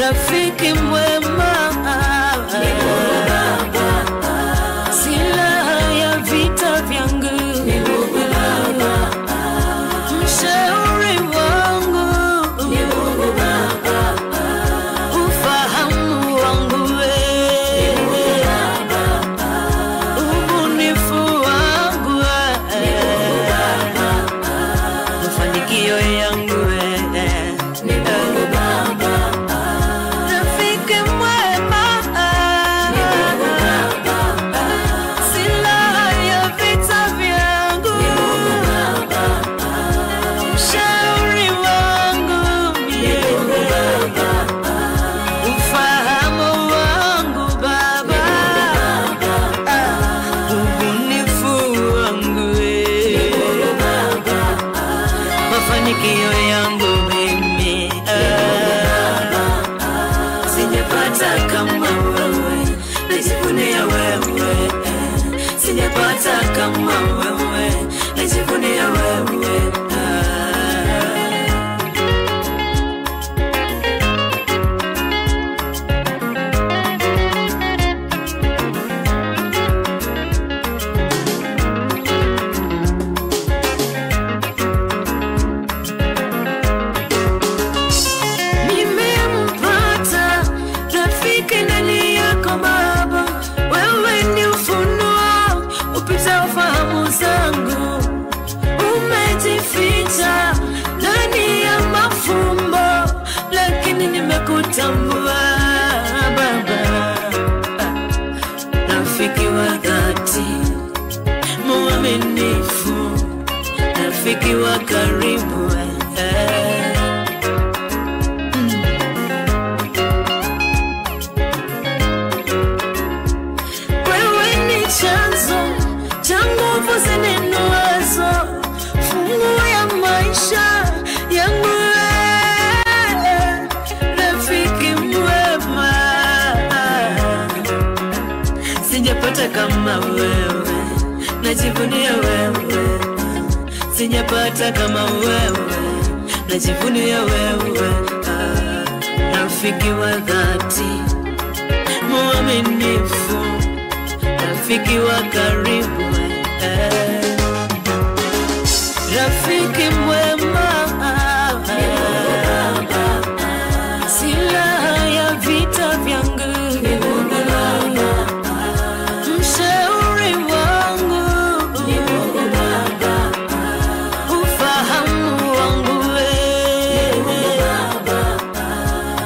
Rafiki mwema ni Mungu Baba, silaha ya vita vyangu ni Mungu Baba, mshauri wangu ni Mungu Baba, ufahamu wangu ni Mungu Baba, ubunifu wangu ni Mungu Baba, mafanikio yangu ni Mungu Baba. Rafiki mwema ni Mungu Baba, silaha ya vita vyangu ni Mungu Baba, mshauri wangu ni Mungu Baba, ufahamu wangu Baba, ubunifu wangu ni Mungu Baba, mafanikio yangu mimi sijapata kama wewe, najivunia wewe, sijapata kama wewe, najivunia wewe. Nimempata rafiki ndani yako Baba, wewe ni ufunuo upita ufahamu zangu, umejificha ndani ya mafumbo, lakini nimekutambua Baba, rafiki wa dhati, mwaminifu, rafiki wa karibu. Wewe ni chanzo cha nguvu ziniinuazo, funguo ya maisha yangu wewe, rafiki mwema, sijapata kama wewe, najivunia wewe, sijapata kama wewe, najivunia wewe, rafiki wa dhati, mwaminifu, rafiki wa karibu, rafiki mwema ni Mungu Baba, silaha ya vita vyangu ni Mungu Baba, mshauri wangu ni Mungu Baba, ufahamu wangu ni Mungu Baba,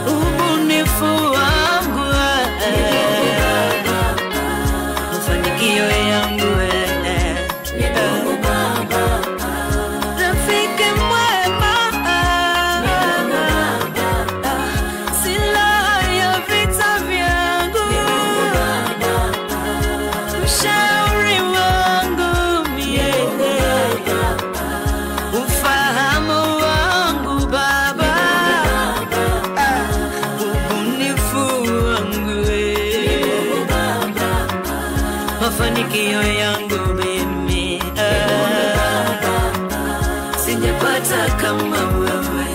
ubunifu wangu ni Mungu Baba, mafanikio yangu ni Mungu Baba, rafiki mwema ni Mungu Baba, silaha ya vita vyangu ni Mungu Baba, mshauri wangu ni Mungu Baba, ufahamu wangu Baba, ubunifu wangu ni Mungu Baba, mafanikio yangu mimi sijapata kama wewe,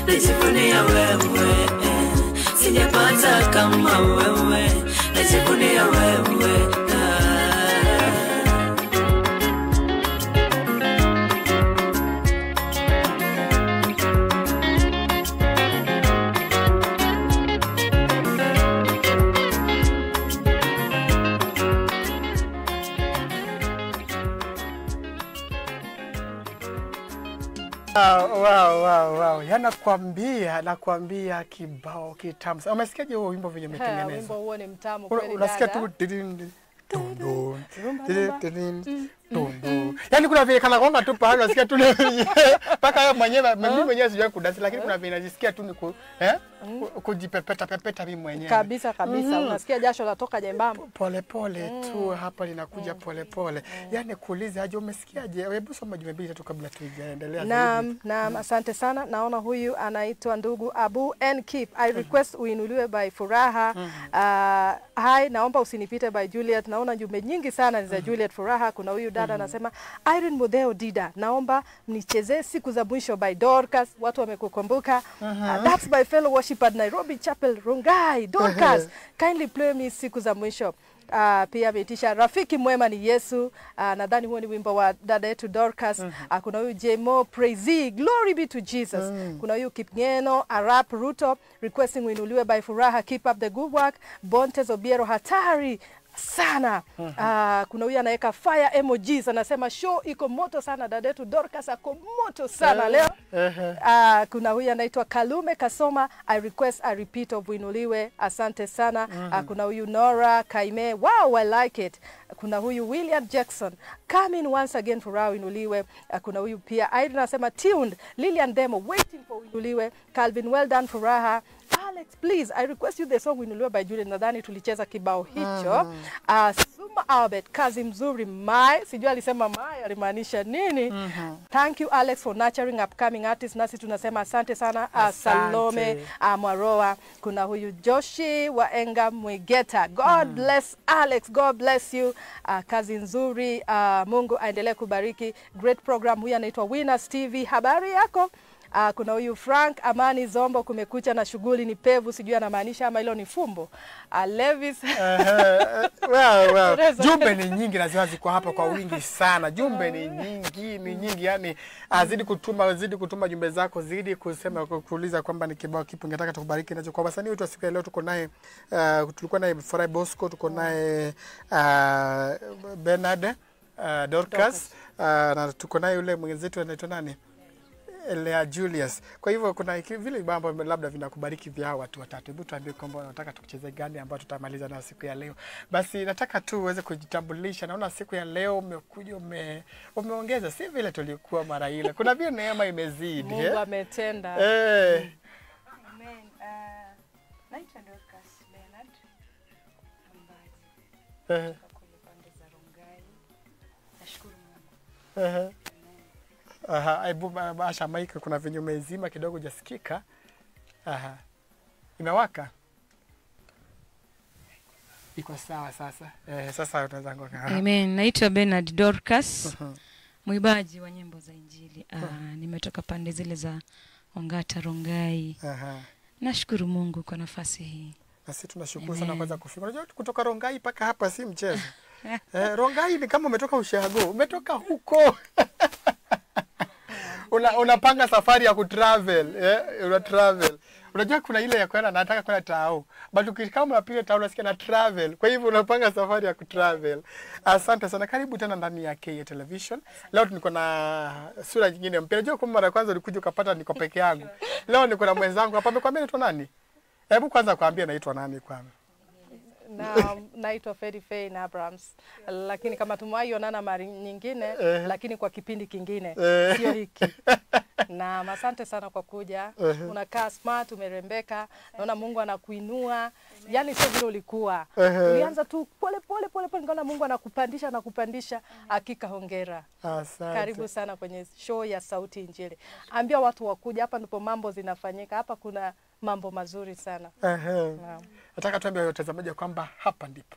najivunia wewe, sijapata kama wewe, najivunia wewe. Wow, wow, wow. Nakwambia, nakwambia kibao kitamu. Umesikiaje huo wimbo vile umetengenezwa? Wimbo huo ni mtamu kweli. Unasikia tu didin dun dun didin dun dun. Yaani kuna vile kana gonga tu pale unasikia tu mpaka wewe mwenyewe, mimi mwenyewe sijui kudansi, lakini kuna vile najisikia tu ni kujipepeta pepeta mimi mwenyewe. Kabisa kabisa. Unasikia jasho latoka jembamba. Pole pole tu hapa linakuja pole pole. Yaani kuuliza aje, umesikiaje? Hebu soma jumbe mbili tatu kabla tujaendelea. Naam, naam, asante sana. Naona huyu anaitwa ndugu Abu N Keep. I request uinuliwe by Furaha. Hi, naomba usinipite by Juliet. Naona jumbe nyingi sana ni za Juliet Furaha. Kuna huyu dada anasema Irene Mudheo Dida, naomba mnichezee siku za mwisho by Dorcas. Watu wamekukumbuka. That's my fellow worship at Nairobi Chapel Rongai. Dorcas, kindly play me siku za mwisho. Pia ameitisha rafiki mwema ni Yesu. Nadhani huo ni wimbo wa dada yetu Dorcas. Kuna huyu Jemo Praise, glory be to Jesus. Kuna huyu Kipngeno Arap Ruto requesting uinuliwe by Furaha, keep up the good work. Bontes Obiero hatari sana. Kuna huyu anaweka fire emojis, anasema show iko moto sana, dada yetu Dorcas ako moto sana leo. Kuna huyu anaitwa Kalume Kasoma, I request a repeat of uinuliwe, asante sana. Kuna huyu Nora Kaime, wow, I like it. Kuna huyu William Jackson, come in once again Furaha uinuliwe. Kuna huyu pia Irene anasema tuned, Lilian Demo waiting for uinuliwe. Calvin, well done Furaha. Alex, please, I request you the song uinuliwe by Juliet. Nadhani tulicheza kibao hicho. Suma Albert, kazi mzuri mai. Sijui alisema mai, alimaanisha nini? Thank you Alex for nurturing upcoming artists. Nasi tunasema asante sana. Salome Mwaroa. Kuna huyu Joshi Waenga Mwigeta. God bless Alex, God bless you. Kazi nzuri, Mungu aendelee kubariki. Great program. Huyu anaitwa Winners TV. Habari yako? Kuna huyu Frank Amani Zombo, kumekucha na shughuli ni pevu, sijui anamaanisha ama hilo ni fumbo. Levis. Well. Jumbe ni nyingi lazima ziko hapa kwa wingi sana. Jumbe ni nyingi, yani zidi kutuma jumbe zako, zidi kusema, kuuliza kwamba ni kibao kipi ungetaka tukubariki nacho. Kwa wasanii wetu siku ya leo tuko naye, tulikuwa naye Farai Bosco, tuko naye Bernard Dorcas, na tuko naye yule mwenzetu anaitwa nani? Lea Julius. Kwa hivyo kuna vile mambo labda vinakubariki vya watu watatu. Hebu tuambie kwamba unataka tukucheze gani ambayo tutamaliza nayo siku ya leo. Basi nataka tu uweze kujitambulisha. Naona siku ya leo umekuja umeongeza, si vile tulikuwa mara ile. Kuna vile neema imezidi. Mungu ametenda. Amen. Naitwa Dorcas Bernard Mbaji. Kutoka pande za Rongai. Nashukuru Mungu. Aha, hebu asha mic, kuna venye umezima kidogo hujasikika. Aha. Imewaka? Iko sawa sasa. Sasa unaweza ngoka. Amen. Naitwa Bernard Dorcas. Mwimbaji wa nyimbo za Injili. Nimetoka pande zile za Ongata Rongai. Nashukuru Mungu kwa nafasi hii. Na sisi tunashukuru sana kwanza kufika. Unajua kutoka Rongai mpaka hapa si mchezo. Rongai ni kama umetoka ushago, umetoka huko. Unapanga safari ya kutravel, una travel. Unajua kuna ile ya kwenda nataka kwenda tao. But ukikama unapiga tao unasikia na travel. Kwa hivyo unapanga safari ya kutravel. Asante sana. Karibu tena ndani ya KA Television. Leo niko na sura nyingine mpya. Unajua kwa mara ya kwanza ulikuja ukapata niko peke yangu. Leo niko na mwenzangu hapa. Amekwambia naitwa nani? Hebu kwanza kwambia naitwa nani kwanza. Na naitwa Fedi Faye na Abrams, lakini kama tumewaionana mara nyingine, lakini kwa kipindi kingine, sio hiki. Na asante sana kwa kuja. Unakaa smart, umerembeka. Naona Mungu anakuinua. Yaani sio vile ulikuwa. Ulianza tu pole pole pole pole, nikaona Mungu anakupandisha na kupandisha. Hakika hongera. Asante. Karibu sana kwenye show ya Sauti Injili. Ambia watu wakuja, hapa ndipo mambo zinafanyika. Hapa kuna mambo mazuri sana. Nataka tuambie watazamaji kwamba hapa ndipo.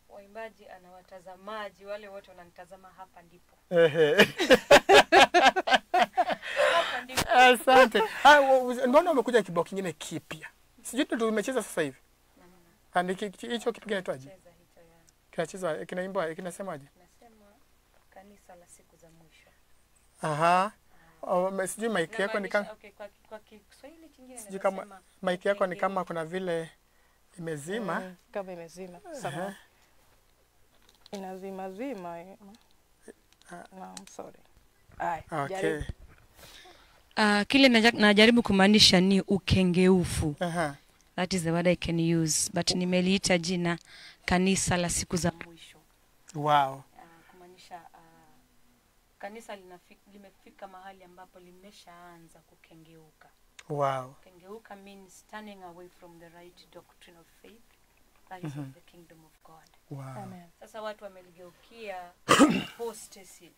Waimbaji ana watazamaji wale wote wananitazama, hapa ndipo. Hapa ndipo. Asante. Mbona umekuja kibao kingine kipya? Sijui tumecheza sasa hivi. Hicho kipi kinaitwaje? Kinachezwa, kinaimbwa, kinasemaje? Nasema kanisa la siku za mwisho. Aha. Sijui mic yako ni kama kwa Kiswahili kingine, sijui kama mic yako ni kama kuna vile imezima. Kama imezima. Sawa. Inazima zima. No, I'm sorry. Ai, okay. Kile najaribu kumaanisha ni ukengeufu. That is the word I can use, but nimeliita jina kanisa la siku za mwisho. Wow. Kumaanisha kanisa limefika mahali ambapo limeshaanza kukengeuka. Wow. Kengeuka means turning away from the right doctrine of faith, that is of the kingdom of God. Wow. Amen. Sasa watu wameligeukia apostasy.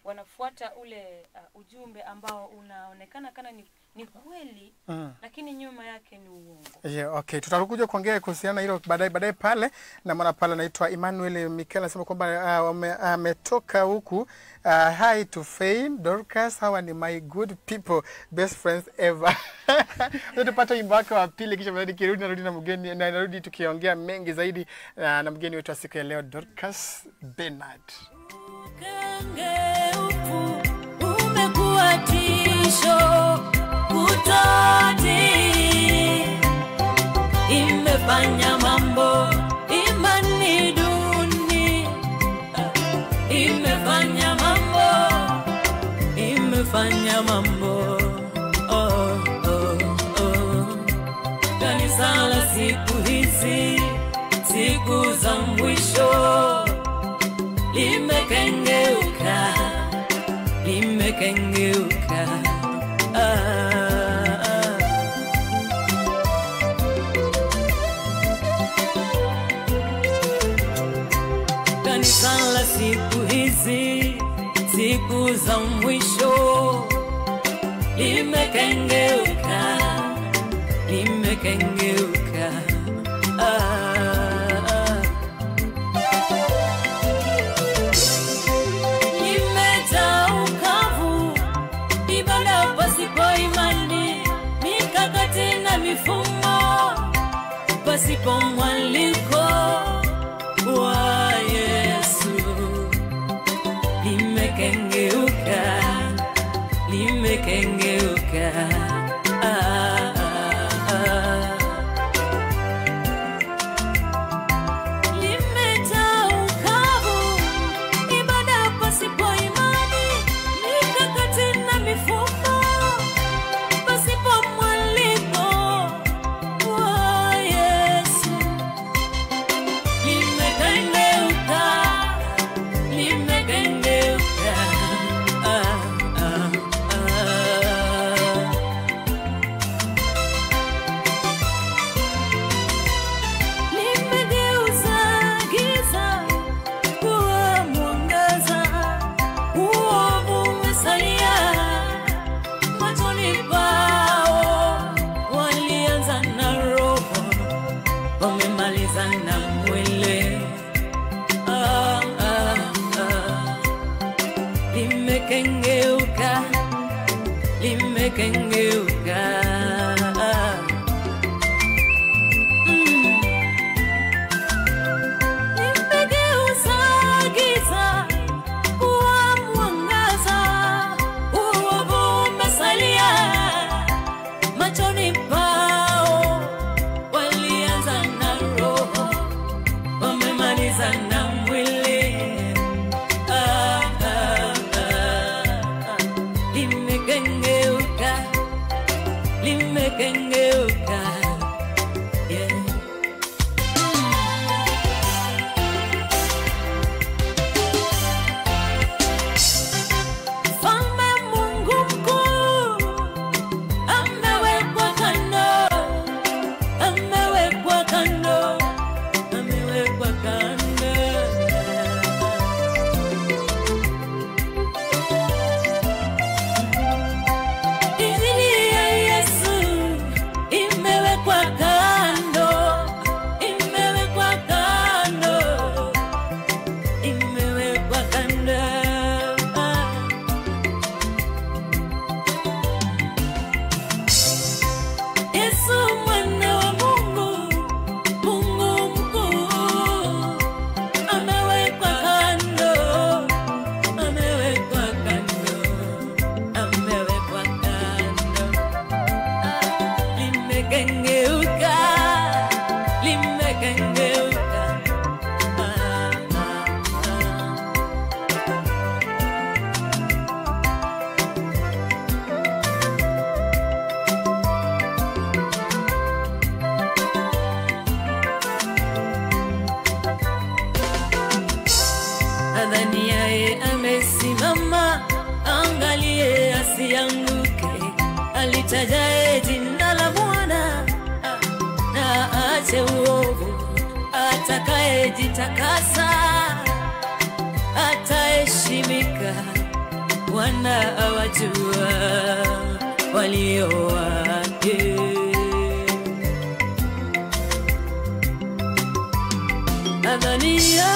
Wanafuata ule ujumbe ambao unaonekana kana ni kweli, lakini nyuma yake ni uongo. Yeah, okay. Tutakuja kuongea kuhusiana hilo baadaye pale. Na mwana pale anaitwa Emmanuel Mikel anasema kwamba ametoka huku. Hi to Fane, Dorcas, hawa ni my good people, best friends ever. Tutapata wimbo wake wa pili kisha baadaye kirudi narudi na mgeni na narudi tukiongea mengi zaidi na mgeni wetu wa siku ya leo Dorcas Bernard. Kengeufu umekuwa tisho kutoti, imefanya mambo imani duni, imefanya mambo, imefanya mambo oh, oh, oh. Kanisa la siku hizi, siku za mwisho, limekengeuka, limekengeuka. Ah, ah. Kanisa la siku hizi, siku za mwisho, limekengeuka, limekengeuka. Ah, ah. Limejaa ukavu, ibada pasipo imani, mikakati na mifumo pasipo mwaliko wa Yesu. Limekengeuka, limekengeuka. Ah, ah, ah. Limejaa ukavu, ibada pasipo imani, mikakati na mifumo pasipo mwaliko wa Yesu. Limekengeuka, limekengeuka. Ah, ah, ah. Limegeuza giza kuwa mwangaza, uovu umesalia machoni pao. Walianza na roho, wamemaliza na mwili. Ah, ah, ah. Limekengeuka, limekengeuka. Limegeuza giza kuwa mwangaza, uovu umesalia machoni pao. Walianza na roho, wamemaliza na mwili. Ah, ah, ah. Limekengeuka, limekengeuka. Yeah. Mfalme Mungu mkuu amewekwa kando, amewekwa kando, amewekwa kando. Injili ya Yesu imewekwa kando, imewekwa kando, imewekwa kando. Yesu mwana wa Mungu, Mungu mkuu, amewekwa kando, amewekwa kando, amewekwa kando. Limekengeuka, limekengeuka. Ah, ah, ah. Adhaniaye amesimama, angalie asianguke. Alitajaye jina la Bwana na aache uovu. Atakayejitakasa ataheshimika. Bwana awajua walio wake. Adhania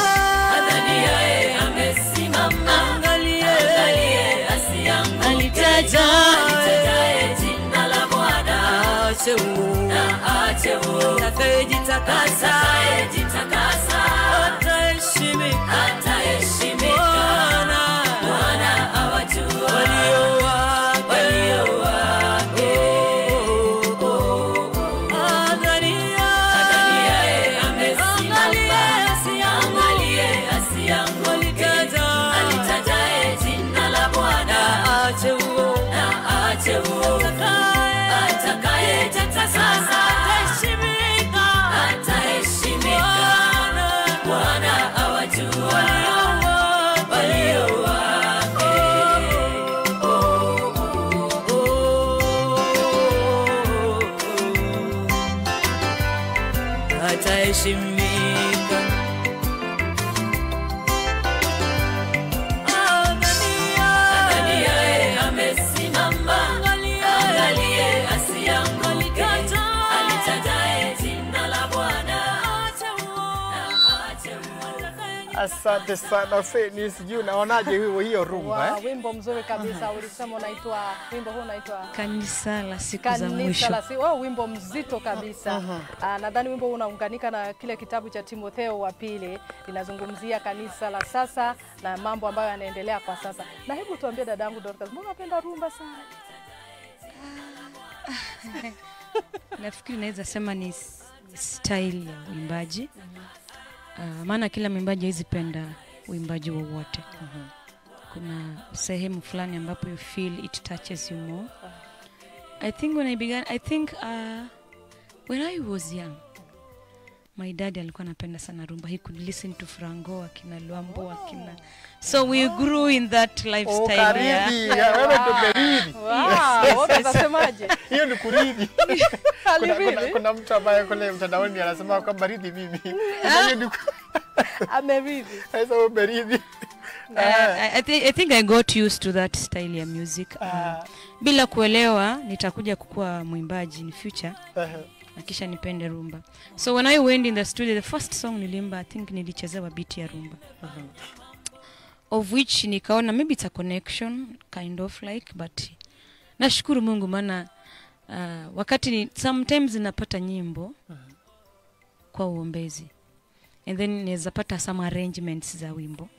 amesimama, angalie asianguke, alitaja jina la Bwana, aache uovu, atakayejitakasa ataheshimika. Bwana awajua walio wake. Adhania amesimama, angalie asianguke, alitaja jina la Bwana, aache uovu, atakayejitakasa ataheshimika. Bwana awajua walio wake. Ataheshimika. Adhania amesimama, angalie asianguke, alitaja jina la Bwana, aache uovu. Asante sana Feni, sijui unaonaje hiyo rumba? Wow, wimbo mzuri kabisa. Ulisema unaitwa, wimbo huu unaitwa Kanisa la Siku za Kanisa Mwisho. la oh, wimbo mzito kabisa. Nadhani wimbo unaunganika na kile kitabu cha Timotheo wa pili, linazungumzia kanisa la sasa na mambo ambayo yanaendelea kwa sasa. Na hebu tuambie dadangu Dorcas, mbona unapenda rumba sana? Nafikiri naweza sema ni style ya uimbaji. Maana kila mwimbaji hawezi penda uimbaji wowote. Kuna sehemu fulani ambapo you feel it touches you more. I think when I began, when I was young, my dad alikuwa anapenda sana rumba. He could listen to Franco, akina Luambo, akina. So we grew in that lifestyle. Karibi, wewe ndo umeridhi. Wow, wewe unasemaje? Hiyo ni kuridhi. Kuna mtu ambaye kule mtandaoni anasema kwamba ridhi mimi. Hiyo ni ameridhi. Sasa umeridhi. I think I got used to that style ya music. Bila kuelewa nitakuja kukua mwimbaji in future. Na kisha nipende rumba. So when I went in the studio, the first song nilimba, I think nilichezewa beat ya rumba. Of which nikaona maybe it's a connection kind of like, but nashukuru Mungu maana wakati sometimes napata nyimbo kwa uombezi, and then naweza pata some arrangements za wimbo.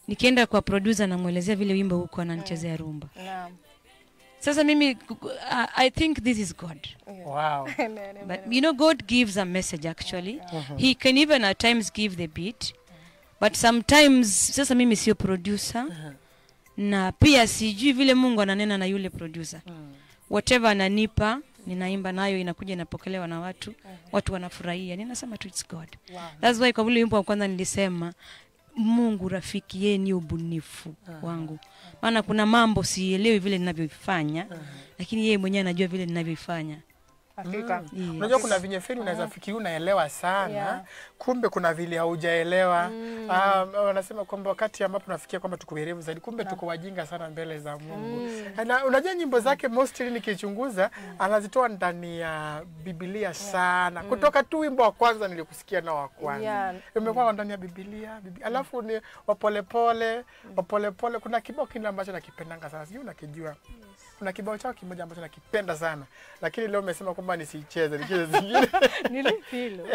Nikienda kwa producer namuelezea vile wimbo huko, ananichezea rumba. Sasa mimi I think this is God. Wow. But you know, God gives a message actually. He can even at times give the beat. But sometimes sasa mimi sio producer. Na pia sijui vile Mungu ananena na yule producer. Whatever ananipa, ninaimba nayo, inakuja inapokelewa na watu. Watu wanafurahia. Ninasema tu it's God. Wow. That's why kwa ule wimbo wa kwanza nilisema Mungu rafiki, yeye ni ubunifu wangu. Maana kuna mambo sielewi vile ninavyoifanya, lakini yeye mwenyewe anajua vile ninavyoifanya. Hakika. Unajua kuna vinye Feni unaweza fikiri unaelewa sana, kumbe kuna vile haujaelewa. Wanasema kwamba wakati ambapo unafikia kwamba tukuelewa zaidi, kumbe tuko wajinga sana mbele za Mungu. Na unajua nyimbo zake mostly nikichunguza anazitoa ndani ya Biblia sana. Kutoka tu wimbo wa kwanza nilikusikia na wa kwanza. Imekuwa ndani ya Biblia, alafu ni wapolepole, wapolepole. Kuna kibao kile ambacho nakipendanga sana, sijui unakijua. Kuna kibao chao kimoja ambacho nakipenda sana, lakini leo umesema kwamba nisicheze, nicheze zingine. Nilipi hilo?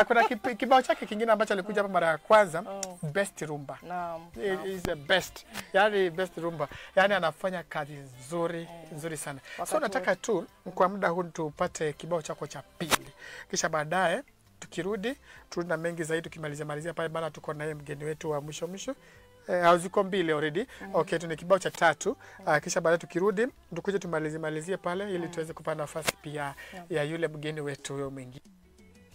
Kuna kibao chake kingine ambacho alikuja hapa mara ya kwanza, Best Rumba. Naam. Is the best. Yaani best rumba. Yaani anafanya kazi nzuri, nzuri sana. So nataka tu kwa muda huu tupate kibao chako cha pili. Kisha baadaye tukirudi turudi na mengi zaidi tukimalizia malizia pale, maana tuko naye mgeni wetu wa mwisho mwisho. Ziko mbili already. Okay, tuna kibao cha tatu. Kisha baadaye tukirudi tukuje tumalizie malizie pale ili tuweze kupata nafasi pia ya yule mgeni wetu huyo mwingine,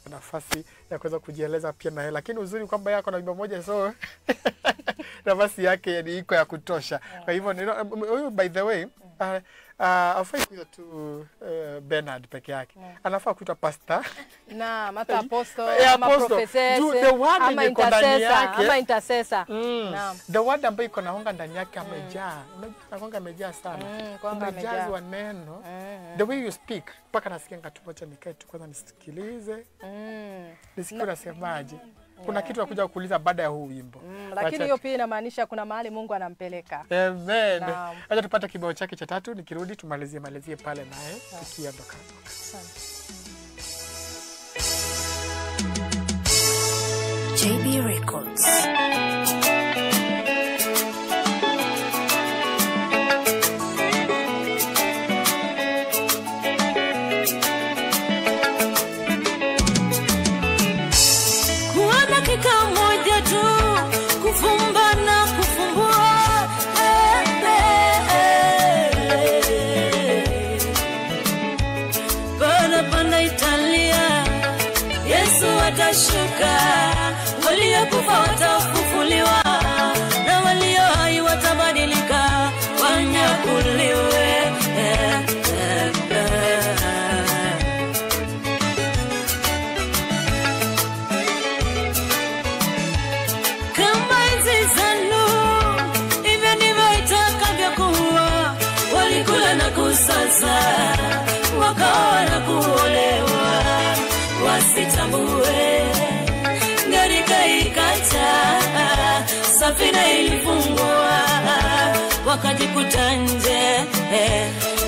nafasi ya kuweza kujieleza pia na yeye. Lakini uzuri kwamba yako na wimbo moja, so nafasi yake ni iko ya kutosha. Kwa hivyo huyu by the way Afai kuitwa tu Bernard peke yake. Anafaa kuitwa pastor. Naam, hata apostle, Eh, ama apostle. professor, Juu the word ama yenye iko ndani intercessor, yake. ama intercessor. Naam. The word ambayo iko naonga ndani yake amejaa. Unajua naonga amejaa sana. Kwanga amejaa. Umejazwa neno. The way you speak mpaka nasikia tu, wacha nikae tu kwanza nisikilize. Nisikie unasemaje. Kuna kitu nakuja kuuliza baada ya huu wimbo. Lakini hiyo pia inamaanisha kuna mahali Mungu anampeleka. Amen. Naam. Acha tupate kibao chake cha tatu, nikirudi tumalizie malizie pale naye tukiondoka. JB Records. Kuwa dakika moja tu kufumba na kufumbua, Parapanda italia, Yesu atashuka, waliokufa watafufuliwa, na walio hai watabadilika, wanyakuliwe. Kama enzi za Nuhu, hivyo ndivyo itakavyokuwa. Walikula na kusaza, wakaoa na kuolewa, wasitambue gharika ikacha, safina ilifungwa, wakajikuta nje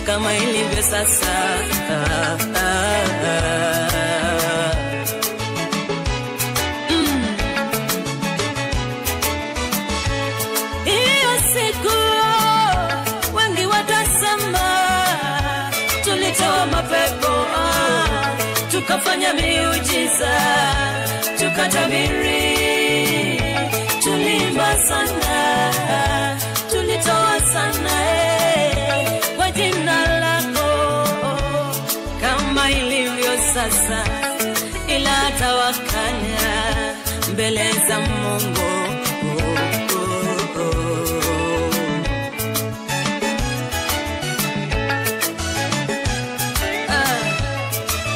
kama ilivyo sasa. Hiyo siku wengi watasema tulitoa mapepo, tukafanya miujiza, tukatabiri, tuliimba sana, tulitoa sana kwa jina lako, kama ilivyo sasa, ila atawakanya mbele za Mungu.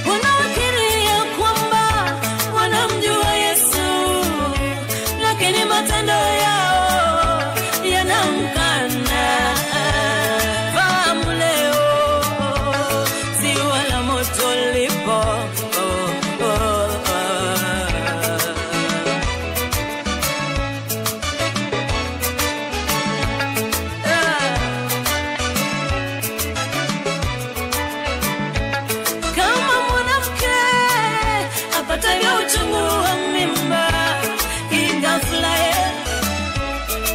Wanafikiria kwamba wanamjua Yesu, lakini matendo yao yanamkana. Fahamu leo ziwa la moto lipo. Kama mwanamke apatavyo uchungu wa mimba ghafla,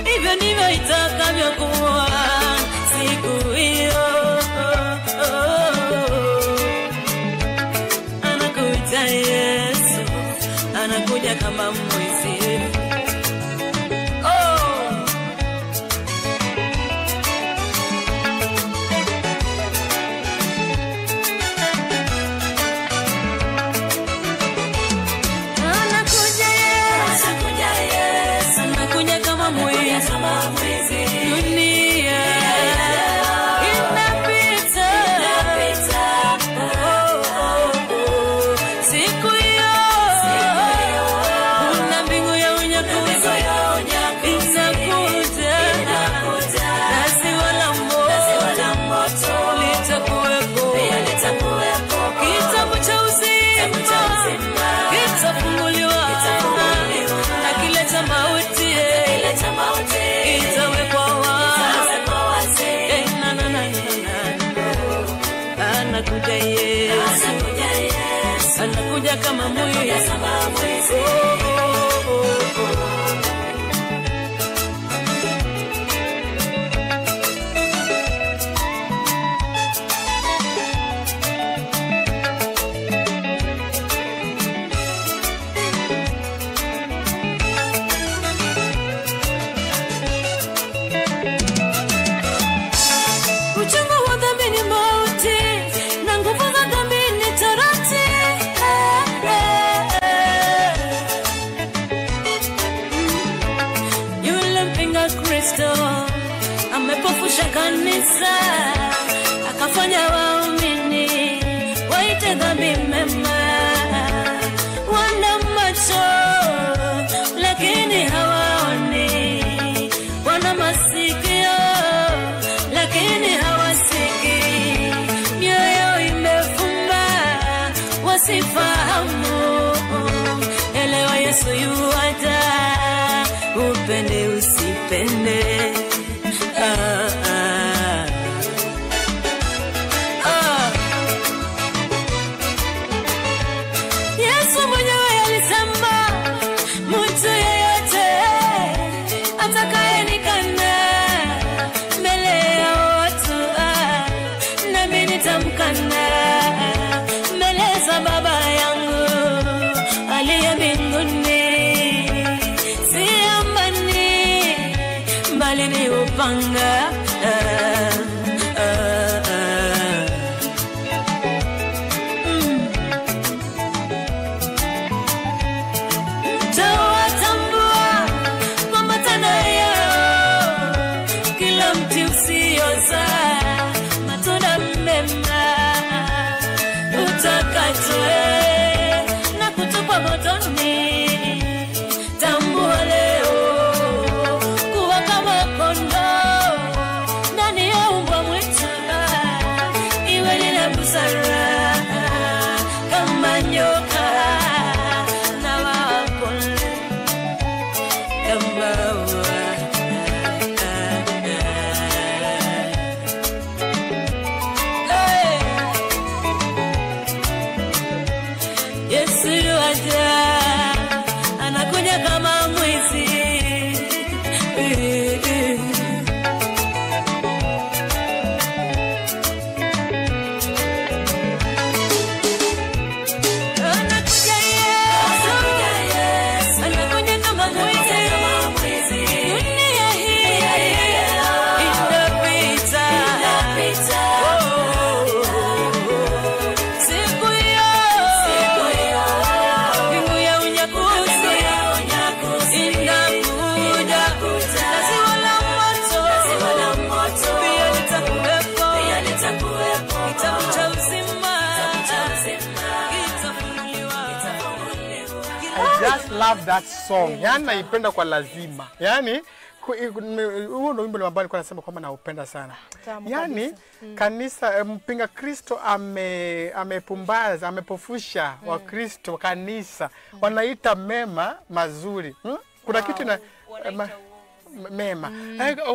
hivyo ndivyo itakavyokuwa siku hiyo. Anakuja Yesu, anakuja kama mwizi. Oh. Anakuja Yesu, anakuja kama mwizi. Dunia inapita, siku hiyo kuna mbingu ya unyakuzi inakuja, na ziwa la moto litakuwepo. Kitabu cha uzima kitafunguliwa, na kile cha mauti kitawekwa wazi. Na, na, na, na, na. Anakuja Yesu, anakuja kama mwizi. Oh, oh, oh, oh. Uchungu wa dhambi ni mauti, na nguvu za dhambi ni torati. Wamefanya waumini waite dhambi mema, wana macho lakini hawaoni, wana masikio lakini hawasikii, mioyo imefumba wasifahamu. Elewa Yesu yuaja, upende usipende. Ah, ah. Ah. Yesu mwenyewe alisema, mtu yeyote atakayenikana mbele ya watu, nami nitamkana mbele za Baba yangu aliye mbinguni. Si amani bali ni upanga. Mtawatambua kwa matendo yao, kila mti usiozaa matunda mema utakatwa na kutupwa motoni. Tambua leo kuwa kama kondoo ndani ya mbwa mwitu, iwe lina busara kama nyoka na wapole kama ua. Hey! Yesu yuaja, anakuja kama mwizi. Anakuja Yesu, anakuja kama mwizi. Dunia hii inapita. Oh, siku hiyo, mbingu ya unyakuzi inakuja, na ziwa la moto pia litakuwepo. Kitabu cha uzima kitafunuliwa. I just love that song. Yani naipenda kwa lazima. Yani huo ndio wimbo ambao nilikuwa nasema kwamba naupenda sana. Tamu Yani kanisa mpinga Kristo amepumbaza, amepofusha Wakristo kanisa. Wanaita mema mazuri. Kuna kitu na mema.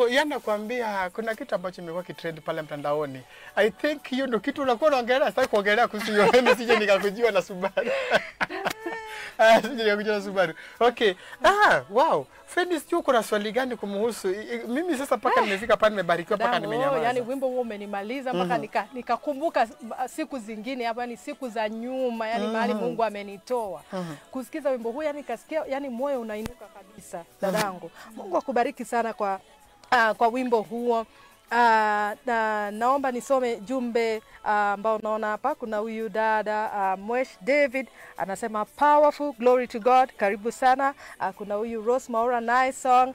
Yani nakwambia kuna kitu ambacho imekuwa kitrend pale mtandaoni. I think hiyo ndio kitu unakuwa unaongelea, sitaki kuongelea kuhusu hiyo, nisije nikakujua na Subaru. Sije nikakujua na Subaru. Okay. Wow. Fendi, sijui kuna swali gani kumhusu. Mimi sasa paka nimefika pale nimebarikiwa paka nimenyamaza. Yani wimbo huo umenimaliza mpaka nikakumbuka siku zingine hapa, yani siku za nyuma, yani mahali Mungu amenitoa. Kusikiza wimbo huu yani nikasikia yani moyo unainuka kabisa dadangu. Mungu akubariki sana kwa wimbo huo. Na naomba nisome jumbe ambao naona hapa. Kuna huyu dada Mwesh David anasema powerful, glory to God, karibu sana. Kuna huyu Rose Maura, nice song,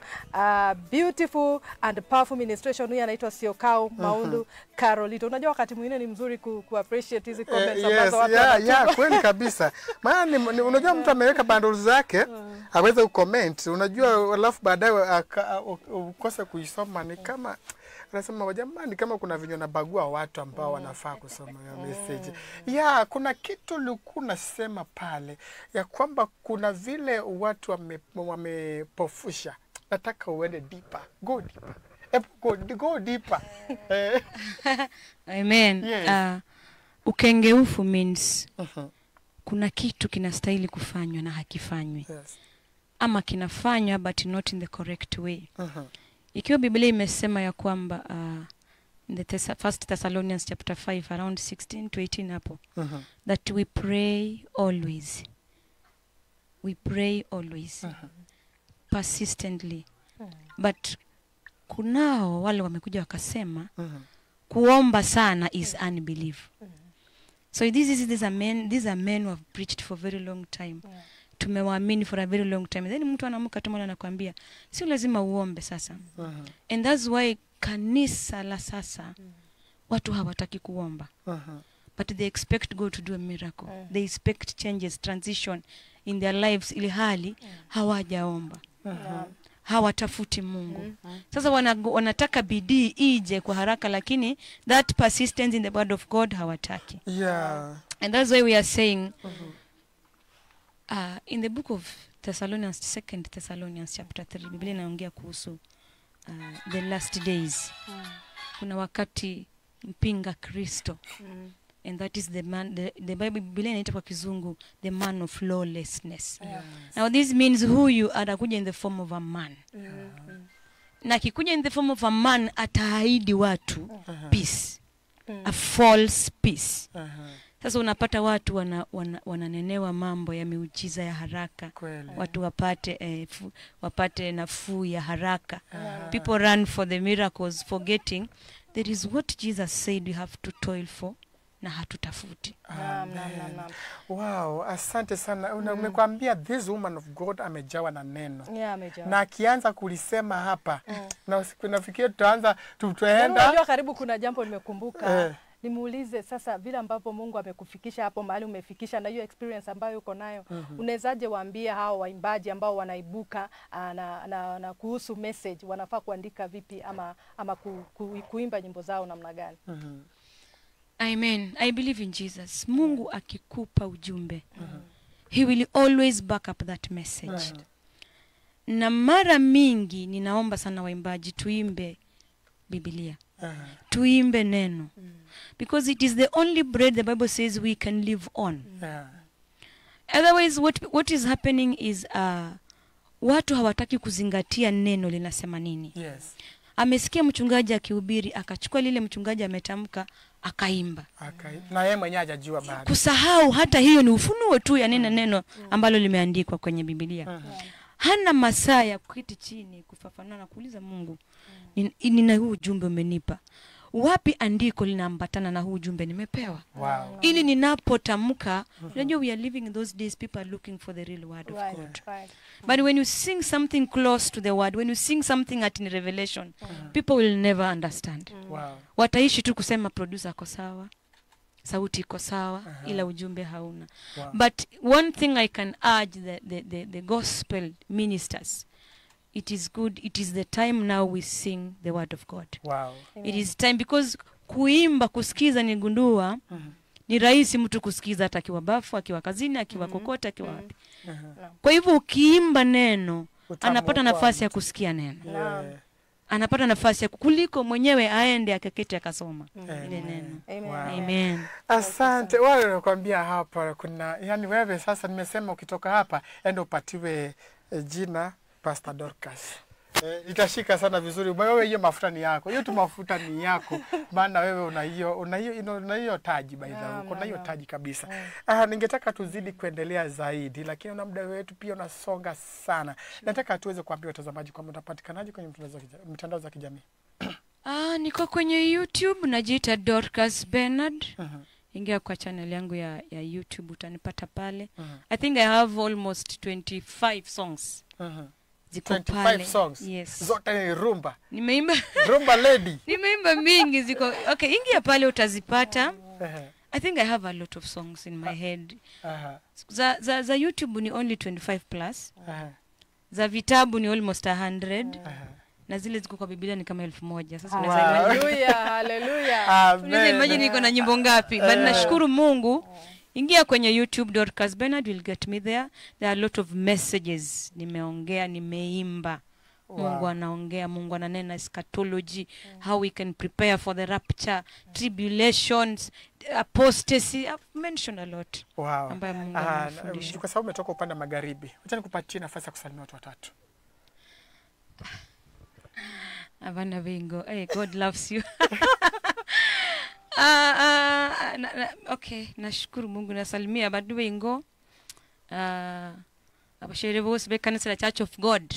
beautiful and powerful ministration. Huyu anaitwa Siokao Maundu Carolito. Unajua wakati mwingine ni mzuri ku appreciate hizi comments ambazo watu wanatuma. Kweli kabisa. Maana unajua mtu ameweka bundles zake aweze kucomment, unajua, alafu baadaye ukose kuisoma ni kama anasema jamani, kama kuna vinyo na bagua watu ambao wanafaa kusoma hiyo message. Ya, kuna kitu ulikuwa unasema pale ya kwamba kuna vile watu wamepofusha. Nataka uende deeper. Go deeper. Go deeper. Amen. Yes. Ukengeufu means kuna kitu kinastahili kufanywa na hakifanywi. Yes. Ama kinafanywa but not in the correct way. Ikiwa Biblia imesema ya kwamba in the First Thessalonians chapter 5 around 16 to 18 hapo, that we pray always. We pray always. Persistently. But kunao wale wamekuja wakasema kuomba sana is unbelief. So these are men who have preached for very long time. Tumewaamini for a very long time. Then mtu anaamka tu mwana anakuambia sio lazima uombe sasa. And that's why kanisa la sasa Watu hawataki kuomba. But they expect God to do a miracle. They expect changes, transition in their lives, ili hali hawajaomba. Hawatafuti Mungu. Sasa wanataka bidii ije kwa haraka, lakini that persistence in the word of God hawataki. Yeah. And that's why we are saying in the book of Thessalonians, 2 Thessalonians chapter 3, Biblia inaongea kuhusu the last days. Kuna wakati mpinga Kristo. And that is the man, the Bible, Biblia inaita kwa kizungu the man of lawlessness. Now this means huyu atakuja in the form of a man. Na akikuja in the form of a man ataahidi watu peace. A false peace. Sasa unapata watu wananenewa mambo ya miujiza ya haraka. Kweli. Watu wapate nafuu ya haraka. People run for the miracles, forgetting there is what Jesus said we have to toil for, na hatutafuti. Amen. Wow, asante sana. Umekwambia this woman of God amejawa na neno. Yeah, amejawa. Na akianza kulisema hapa, na nafikiria tutaanza tutaenda. Unajua karibu kuna jambo nimekumbuka. Nimuulize sasa, vile ambapo Mungu amekufikisha hapo mahali umefikisha na hiyo experience ambayo uko nayo, unawezaje waambia hao waimbaji ambao wanaibuka na kuhusu message, wanafaa kuandika vipi ama kuimba nyimbo zao namna gani? Amen. I believe in Jesus. Mungu akikupa ujumbe, he will always back up that message. Na mara mingi ninaomba sana waimbaji tuimbe Biblia. Tuimbe neno. Because it is the only bread the Bible says we can live on. Otherwise what is happening is watu hawataki kuzingatia neno linasema nini. Yes. Amesikia mchungaji akihubiri, akachukua lile mchungaji ametamka, akaimba. Na yeye mwenyewe hajajua bado. Kusahau hata hiyo ni ufunuo tu ya neno ambalo limeandikwa kwenye Biblia. Hana masaa ya kuketi chini kufafanua na kuuliza Mungu, nina huu ujumbe umenipa. Wapi andiko linaambatana na huu ujumbe nimepewa? Wow. Ili ninapotamka, unajua we are living in those days, people are looking for the real word of God. Right. But when you sing something close to the word, when you sing something at in revelation, people will never understand. Wow. Wataishi tu kusema producer ako sawa, sauti iko sawa, ila ujumbe hauna. Wow. But one thing I can urge the gospel ministers, it is good, it is the time now we sing the word of God. Wow. It is time, because kuimba, kusikiza, nigundua, ni rahisi mtu kusikiza hata akiwa bafu, akiwa kazini, akiwa kokote, akiwa wapi. Kwa hivyo ukiimba neno, anapata nafasi ya kusikia neno. Yeah. Anapata nafasi ya kuliko mwenyewe aende akaketi akasoma ile neno. Amen. Wow. Amen. Asante. Wale nakwambia hapa kuna, yani wewe sasa nimesema ukitoka hapa enda upatiwe jina Pastor Dorcas. Itashika sana vizuri. Wewe hiyo mafuta ni yako. Hiyo tu mafuta ni yako. Maana wewe una hiyo taji by the way. Kuna hiyo taji kabisa. Ningetaka tuzidi kuendelea zaidi, lakini na muda wetu pia unasonga sana. Nataka tuweze kuambia watazamaji kwamba utapatikanaje kwenye mitandao za kijamii. Niko kwenye YouTube najiita Dorcas Bernard. Ingia kwa channel yangu ya YouTube utanipata pale. I think I have almost 25 songs. Ziko 25 pale. Songs. Yes. Zote ni rumba. Nimeimba rumba lady. Nimeimba mingi ziko. Okay, ingia pale utazipata. I think I have a lot of songs in my head. Za YouTube ni only 25 plus. Za vitabu ni almost 100. Na zile ziko kwa Biblia ni kama 1000. Sasa unaweza imagine. Hallelujah, hallelujah. Unaweza imagine niko na nyimbo ngapi? But nashukuru Mungu. Ingia kwenye YouTube Dorcas Bernard will get me there. There are a lot of messages. Nimeongea, nimeimba. Wow. Mungu anaongea, Mungu ananena eschatology, how we can prepare for the rapture, tribulations, apostasy. I've mentioned a lot. Wow. Ambayo Mungu anafundisha. Kwa sababu umetoka upande magharibi, acha nikupatie nafasi ya kusalimia watu watatu. Abana bingo. Hey, God loves you. Okay, nashukuru Mungu, nasalimia abantu bingo. Abashere bose be kanisa la Church of God.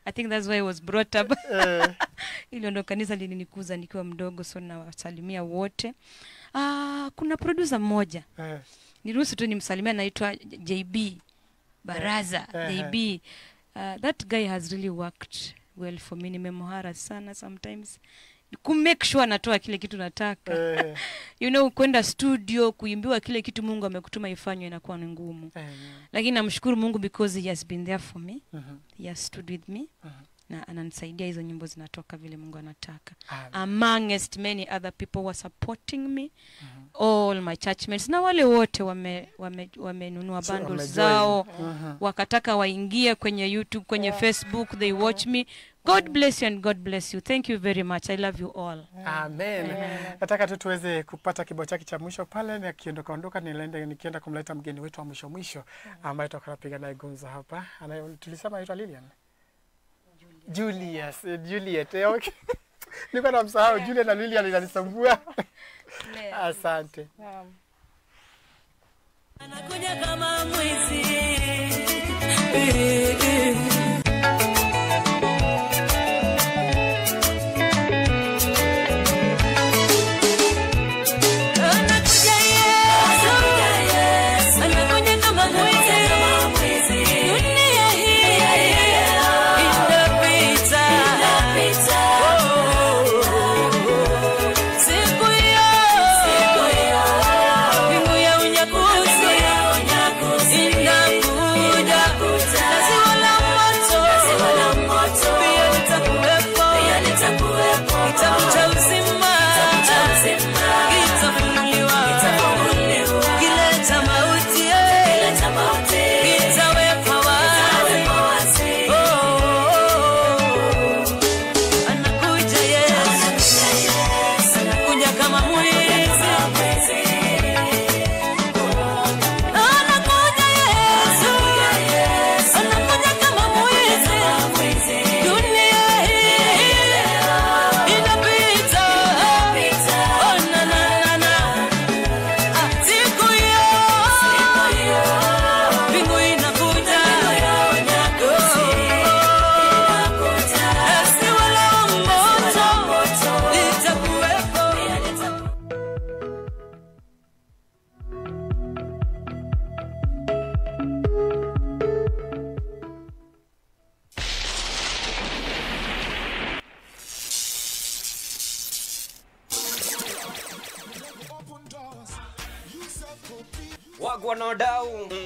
I think that's why I was brought up. Hilo ndo kanisa lilinikuza nikiwa mdogo, so nawasalimia wote. Kuna producer mmoja. Niruhusu tu nimsalimie, anaitwa JB Baraza. JB. That guy has really worked well for me. Nimemhara sana sometimes. Ku make sure natoa kile kitu nataka. You know, kwenda studio kuimbiwa kile kitu Mungu amekutuma ifanywe inakuwa ni ngumu. Lakini namshukuru Mungu because he has been there for me. He has stood with me. Na ananisaidia hizo nyimbo zinatoka vile Mungu anataka. Amongst many other people were supporting me. All my churchmates na wale wote wamenunua bundles zao, wakataka waingie kwenye YouTube, kwenye Facebook, they watch me. God bless you and God bless you. Thank you very much. I love you all. Amen. Nataka tu tuweze kupata kibao chake cha mwisho pale, na kiondoka ondoka niende nikienda kumleta mgeni wetu wa mwisho mwisho ambaye tutakapiga naye gumzo hapa. Tulisema anaitwa Lilian. Julius, Juliet. Okay. Niko na msahau Juliet na Lilian inanisumbua. Asante. Anakuja kama mwizi. Wagwan no down.